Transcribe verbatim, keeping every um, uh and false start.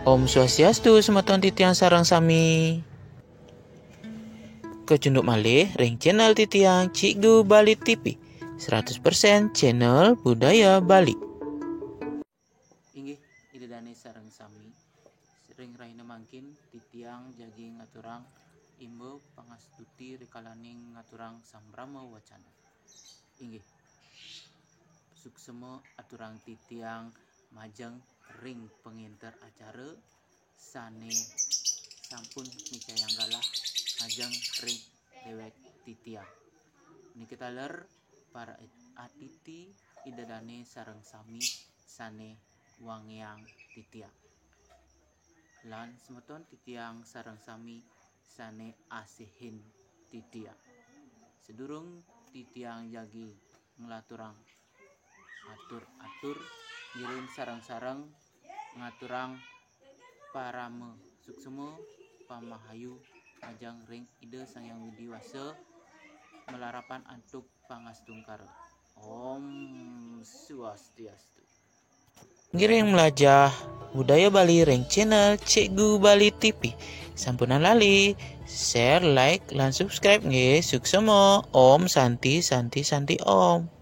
Om Swastiastu semeton titiang sareng sami. Kecunduk malih ring channel titiang Cikgu Bali T V, seratus persen channel budaya Bali. Inggih, Ida Dane sareng sami, ring rahina mangkin titiang jagi ngaturang imba pangastuti rikalaning ngaturang sambrama wacana. Inggih, suksema aturang titiang majeng ring pangenter acara sane sampun nicayang galah majeng ring dewek titiang. Nika taler para atiti Ida Dane sareng sami sane wangiang titiang. Lan semeton titiang sareng sami sane asihin titiang. Sedurung titiang jagi nglaturang atur-atur, ngiring sareng-sareng ngaturang parama suksma pamahayu majeng ring Ida Sang Hyang Widi Wasa, malarapan antuk pangastungkara. Om Swastiastu. Ngiring mlajah budaya Bali ring channel Cikgu Bali T V. Sampunang lali share, like, lan subscribe nggih. Suksma. Om Santi, Santi, Santi Om.